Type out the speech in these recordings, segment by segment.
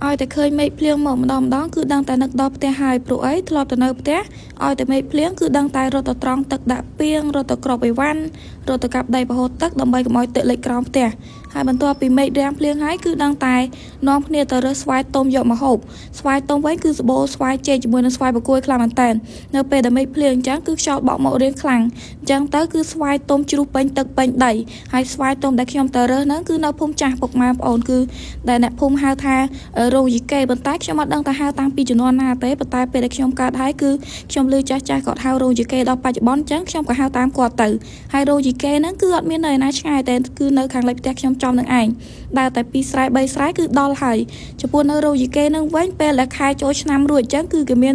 ឲ្យតែឃើញមេឃភ្លៀងមកម្ដងម្ដងគឺដឹងតែនឹកដល់ផ្ទះហើយព្រោះអីធ្លាប់ទៅនៅផ្ទះឲ្យតែមេឃភ្លៀងគឺដឹងតែរត់ទៅត្រង់ទឹកដាក់ពាងរត់ទៅក្របអីវ៉ាន់រត់ទៅកាប់ដីប្រហូរទឹកដើម្បីកុំឲ្យទឹកលិចក្រោមផ្ទះហើយបន្ទាប់ពីមេឃរាំងភ្លៀងហើយគឺដឹងតែនាំគ្នាទៅរើសស្វាយទុំយកមកហូបស្វាយទុំវិញគឺសម្បូរស្វាយចេកជាមួយនឹងស្វាយបកួយខ្លាំងមែនតើនៅពេលដែលមេឃភ្លៀងអញ្ចឹងគឺខ្យល់បក់មករៀងខ្លាំងអញ្ចឹងទៅគឺស្វាយទុំជ្រុះពេញទឹកពេញដីហើយស្វាយទុំដែលខ្ញុំទៅរើសហ្នឹងគឺនៅភូមិចាស់ពុកម៉ែបងប្អូនគឺដែលអ្នកភូមិហៅថារោងយីកេប៉ុន្តែខ្ញុំអត់ដឹងថាហៅតាំងពីជំនាន់ណាទេប៉ុន្តែពេលដែលខ្ញុំកើតហើយគឺខ្ញុំឮចាស់ចាស់គាត់ហៅរោងយីកេដល់បច្ចុប្បន្នអញ្ចឹងខ្ញុំក៏ហៅតាមគាត់ទៅហើយរោងយីកេហ្នឹងគឺអត់មាននៅឯណាឆ្ងាយទេគឺនៅខាងលិចផ្ទះខ្ញុំចំនឹងឯងដើរតែពីរស្រែបីស្រែគឺដល់ហើយចំពោះនៅរោងយីកេហ្នឹងវិញពេលដែលខែចូលឆ្នាំរួចអញ្ចឹងគឺគេមាន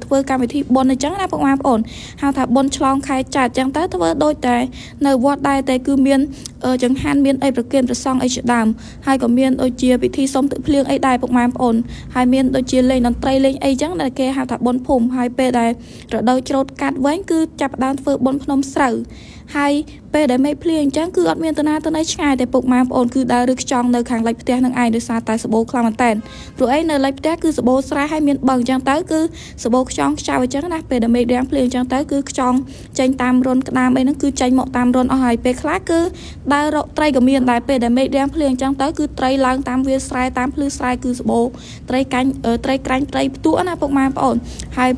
ធ្វើកម្មវិធីបុណ្យអញ្ចឹងណាពុកម៉ែបងប្អូនហៅថាបុណ្យឆ្លងខែចាត់អញ្ចឹងទៅធ្វើដូចតែនៅវត្តដែរតែគឺមានចង្ហាន់មានអីប្រគេនព្រះសង្ឃអីជាដើមហើយក៏មានដូចជាពិធីសុំទឹកភ្លៀងអីដែរពុកម៉ែបងប្អូនហើយមានដូចជាលេងតន្ត្រីលេងអីចឹងដែលគេហៅថាបុណ្យភូមិហើយពេលដែលរដូវច្រូតកាត់វិញគឺចាប់ផ្ដើមធ្វើបុណ្យភ្នំស្រូវហើយពេលដែលមេឃភ្លៀងអញ្ចឹងគឺអត់មានតាណាទៅណីឆ្ងាយតែពុកម៉ែបងប្អូនគឺដើរឬខ្ចង់នៅខាងលិចផ្ទះនឹងឯងដោយសារតែសបោខ្លាំងមែនតើព្រោះអីនៅលិចផ្ទះគឺសបោស្រែហើយមានបឹងអញ្ចឹងទៅគឺសបោខ្ចង់ខ្ចៅអញ្ចឹងណាពេលដែលមេឃរាំងភ្លៀងអញ្ចឹងទៅគឺខ្ចង់ចេញតាមរុនក្តាមអីហ្នឹងគឺចេញមកតាមរុនអស់ហើយពេលខ្លះគឺដើររកត្រីក៏មានដែរពេលដែលមេឃរាំងភ្លៀងអញ្ចឹងទៅគឺត្រីឡើងតាមវាលស្រែតាមភ្លឺស្រែគឺសបោត្រីកាញ់ត្រីក្រាញ់ត្រីផ្ទក់ណាពុកម៉ែបងប្អូនហើយ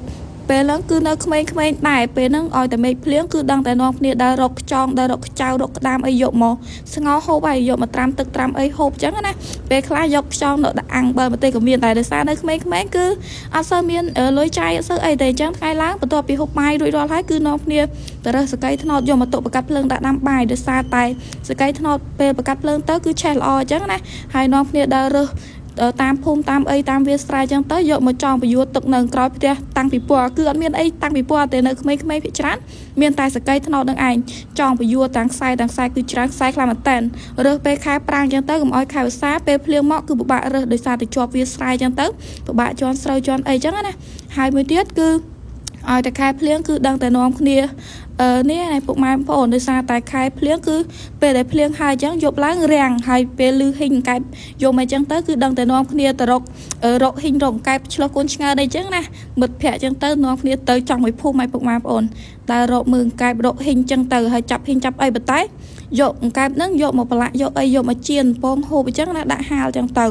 ពេលហ្នឹងគឺនៅក្មេងៗដែរពេលហ្នឹងឲ្យតែមេឃភ្លៀងគឺដឹងតែនាំគ្នាដើររកខ្ចង់ដើររកខ្ចៅរកក្តាមអីយកមកស្ងោរហូបហើយយកមកត្រាំទឹកត្រាំអីហូបអញ្ចឹងណាពេលខ្លះយកខ្ចង់នៅដាក់អាំងបើម្ទេសក៏មានដែរដោយសារនៅក្មេងៗគឺអត់សូវមានលុយចាយអត់សូវអីទេអញ្ចឹងថ្ងៃឡើងបន្ទាប់ពីហូបបាយរួចរាល់ហើយគឺនាំគ្នាទៅរើសសកៃត្នោតយកមកទុកប្រកាត់ភ្លើងដាក់ដាំបាយដោយសារតែសកៃត្នោតពេលប្រកាត់ភ្លើងទៅគឺឆេះល្អអញ្ចឹងណាហើយនាំគ្នាដើររើសតាមភូមិតាមអីតាមវាលស្រែចឹងទៅយកមកចងពយួរទឹកនៅក្រោយផ្ទះតាំងពីពណ៌គឺអត់មានអីតាំងពីពណ៌ទេនៅក្មេងៗភាគច្រើនមានតែសកៃត្នោតនឹងឯងចងពយួរតាំងខ្សែតាំងខ្សែគឺច្រើនខ្សែខ្លាំងមែនតើរើសពេលខែប្រាំងចឹងទៅកុំឲ្យខែវស្សាពេលភ្លៀងមកគឺពិបាករើសដោយសារតែជាប់វាលស្រែចឹងទៅពិបាកជន់ស្រូវជន់អីចឹងណាហើយមួយទៀតគឺឲ្យតែខែភ្លៀងគឺដឹងតែនាំគ្នាអឺនេះឯពុកម៉ែបងប្អូនដោយសារតែខែភ្លៀងគឺពេលដែលភ្លៀងហើយអញ្ចឹងយប់ឡើងរាំងហើយពេលលឺហ៊ីងកែបយកមកអញ្ចឹងទៅគឺដឹងតែនាំគ្នាទៅរករកហ៊ីងរកកែបឆ្លោះកូនឆ្ងើអីចឹងណាមិត្តភ័ក្ដិអញ្ចឹងទៅនាំគ្នាទៅចង់មួយភូមិឲ្យពុកម៉ែបងប្អូនដើររកមើលកែបរកហ៊ីងអញ្ចឹងទៅហើយចាប់ហ៊ីងចាប់អីបតែយកអង្កែបហ្នឹងយកមកប្រឡាក់យកអីយកមកចៀនពងហូបអញ្ចឹងណាដាក់ហាលអញ្ចឹងទៅ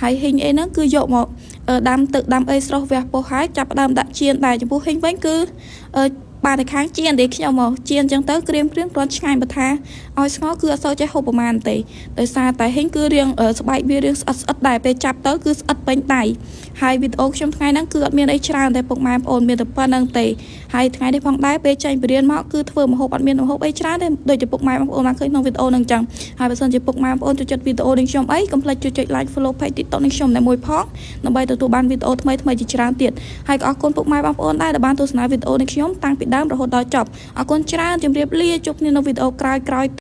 ហើយហ៊ីងអីហ្នឹងគឺយកមកដាំទឹកដាំអីស្រស់វះពោះហើយចាប់ដើមដាក់ចៀនដែរចំពោះហ៊ីងវិញគឺបានតែខាងចៀនទេខ្ញុំមកចៀនអញ្ចឹងទៅក្រៀមក្រៀមគ្រាន់ឆ្ងាញ់បើថាឲ្យស្ងោរគឺអត់សូវចេះហូបប្រហែលទេដោយសារតែហេងគឺរៀងស្បែកវារៀងស្អិតស្អិតដែរពេលចាប់ទៅគឺស្អិតពេញដៃហើយវីដេអូខ្ញុំថ្ងៃហ្នឹងគឺអត់មានអីច្រើនតែពុកម៉ែបងប្អូនមានតែប៉ុណ្្នឹងទេហើយថ្ងៃនេះផងដែរពេលចេញបរៀនមកគឺធ្វើម្ហូបអត់មានម្ហូបអីច្រើនទេដូចជាពុកម៉ែបងប្អូនបានឃើញក្នុងវីដេអូហ្នឹងអញ្ចឹងហើយបើសិនជាពុកម៉ែបងប្អូនចូលចិត្តវីដេអូនេះខ្ញុំអីកុំភ្លេចជួយចុច like follow page TikTok នេះខ្ញុំតែមួយផងដើម្បីទទួលបានវីដេអូថ្មីថ្មីជាច្រើនទៀតហើយក៏អរគុណពុកម៉ែបងប្អូនដែរដែលបានទស្សនាវីដេអូនេះខ្ញុំតាំងពីដើមរហូតដល់ចប់អរគុណច្រើនជម្រាបលាជួបគ្នានៅវីដេអូក្រោយៗ។